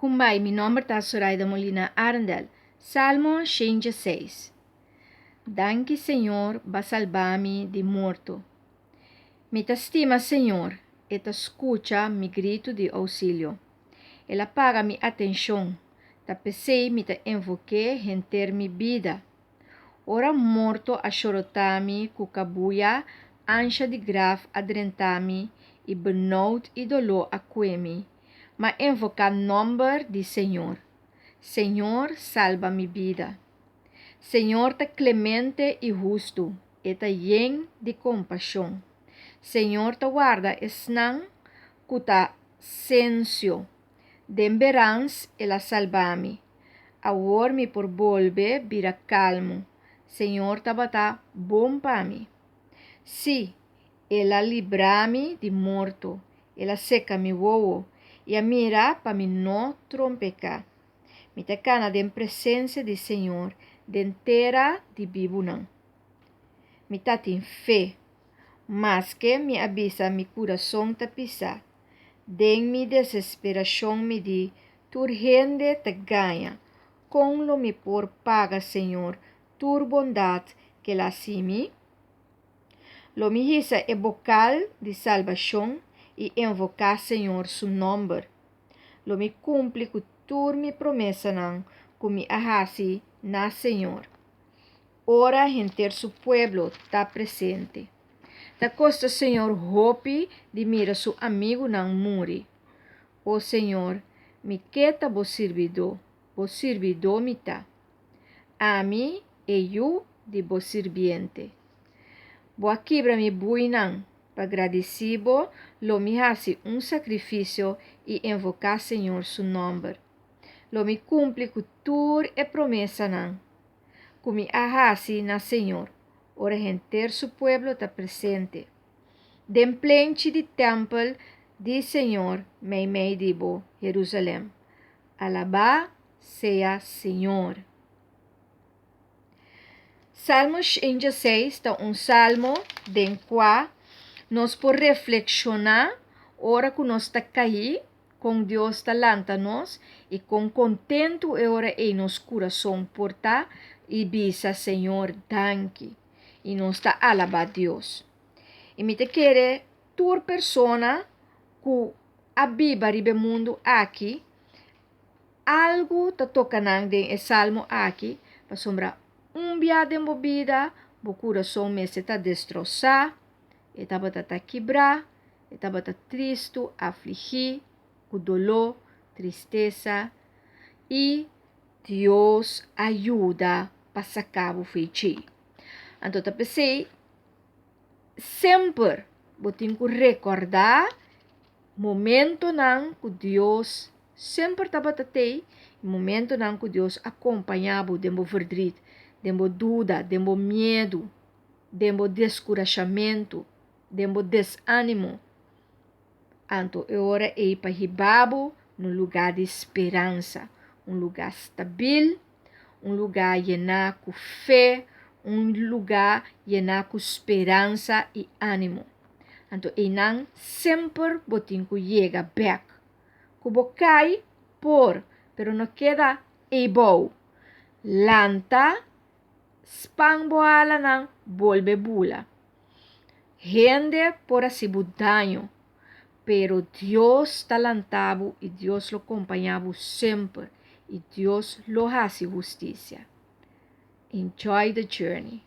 Kumbai, mi nomber ta Soraida Molina Arendel. Salmo 106. Danki Señor, b'a salba mi di morto. Mi ta stima Señor, e ta skucha mi gritu di ousilio. El a paga mi atenshon, ta p'esei mi ta invok'é henter mi bida. Ora morto a shorotá mi ku kabuya, ansha di graf a drenta mi i benout i doló a kue mi, m'a invoká nòmber di Señor. Señor, salba mi bida. Señor ta klemente i hustu, e ta yen di kompashon. Señor ta warda esnan ku ta sensio. Den berans el a salba mi. Awor mi por bolbe bira kalmu. Señor tabata bon pa mi. Sí, el a libra mi di morto, el a seka mi wowo i a mira pa mi no trompeká. Mi ta kana den presensia di Señor den tera di bibunan. Mi ta tin fe, maske mi a bisa mi kurason ta pisá. Den mi desesperashon mi di, Tur hende ta gaña. Kon lo mi por paga Señor tur bondat k'el a hasi mi? Lo mi hisa e bokal di salbashon i invoká Señor su nòmber. Lo mi kumpli ku tur mi promesanan ku mi a hasi na Señor, ora henter su pueblo ta presente. Ta kosta Señor hopi di mira su amigunan muri. O Señor, mi ke ta bo sirbidó, bo sirbidó mi ta. Ami, e yu di bo sirbiente. Bo a kibra mi buinan, pa gradisí bo lo mi hasi un sakrifisio i invoká Señor su nòmber. Lo mi kumpli ku tur e promesanan ku mi a hasi na Señor ora henter su pueblo ta presente. Den plenchi di tèmpel di Señor meimei di bo, Herusalèm. Alabá sea Señor. Salmo 106 ta un salmo den kua nos por reflekshoná ora ku nos ta kaí, kon Dios ta lanta nos i kon kontentu e ora ei nos kurason por ta i bisa Señor danki. I nos ta alabá Dios. I mi ta kere tur persona ku a biba riba e mundu aki, algu ta toka nan den e salmo aki, pasobra un bia den bo bida bo kurason mester ta destrosá, e tabata ta kibrá, e tabata tristu, afligí, ku doló, tristesa, i Dios a yuda pa saka bo for dje. Anto ta p'esei semper bo tin ku rekordá momentonan ku Dios semper tabata tei i momentonan ku Dios a kompañá bo den bo verdriet, den bo duda, den bo miedu, den bo deskurashamentu, den bo desánimo. Anto e ora ei pa hiba bo na un lugá di speransa, un lugá stabil, un lugá yená ku fe, un lugá yená ku speransa i ánimo. Anto einan semper bo tin ku yega bèk. Ku bo kai, por, pero no keda eibou. Lanta, span bo alanan, bolbe bula. Hende por hasi bo daño, pero Dios ta lanta bo i Dios lo kompañá bo semper i Dios lo hasi hustisia. Enjoy the journey.